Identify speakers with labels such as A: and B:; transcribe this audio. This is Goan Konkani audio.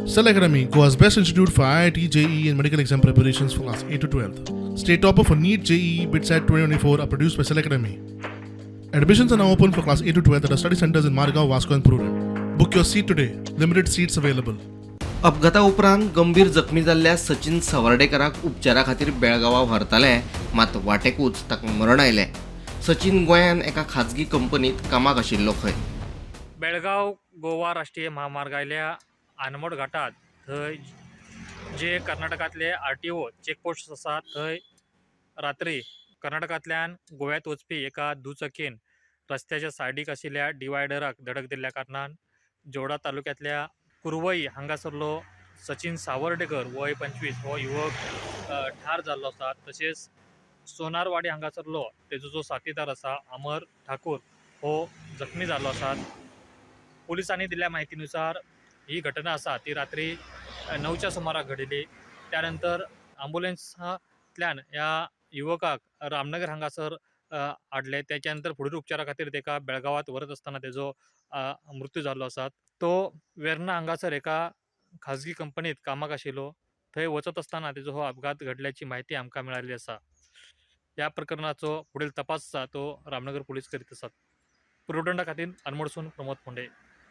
A: Cell Academy, Goa's best institute for IIT, JEE, and medical exam preparations for class 8 to 12. State topper for NEET, JEE, BITSAT 2024 are produced by Cell Academy. Admissions are now open for class 8 to 12 at our study centers in Margao, Vasco, and Prudent. Book your seat today. Limited seats available.
B: अपघाता उपरांत गंभीर जखमी जाल्ल्या सचिन सावर्डेकराक उपचारा खातीर बेळगांवां व्हरताले, मात वाटेकूच ताका मरण आयलें. सचिन गोंयांत एका खाजगी कंपनीत कामाक आशिल्लो खंय.
C: बेळगांव गोवा राष्ट्रीय म्हामार्गावयल्या आनमोड घाटात थंय जे कर्नाटकांतले आरटीओ चेकपोस्ट आसा, थंय रात्री कर्नाटकांतल्यान गोव्यांत वचपी एका दुचाकीन रस्त्याच्या सायडीक आशिल्ल्या डिवायडराक धडक दिल्ल्या कारणान जोडा तालुक्यांतल्या कुरवई हांगासरलो सचिन सावर्डेकर, वय 25, हो युवक ठार जाल्लो आसा. तशेंच सोनारवाडी हांगासरलो तेजो जो साथीदार आसा अमर ठाकूर हो जखमी जाल्लो आसा. पोलिसांनी दिल्ल्या माहितीनुसार ही घटना आसा ती रात्री 9च्या सुमाराक घडिल्ली. त्यानंतर ॲम्ब्युलन्सांतल्यान ह्या युवकाक रामनगर हांगासर हाडले. त्याच्या नंतर फुडील उपचारा खातीर ताका बेळगांवात व्हरत आसतना तेजो मृत्यू जाल्लो आसा. तो वेर्ना हांगासर एका खाजगी कंपनीत कामाक आशिल्लो. थंय वचत आसतना तेजो हो अपघात घडल्याची म्हायती आमकां मेळिल्ली आसा. ह्या प्रकरणाचो फुडील तपास आसा तो रामनगर पोलीस करीत आसात. पुर्वदंडा खातीर अनमोडसून प्रमोद फोंडे.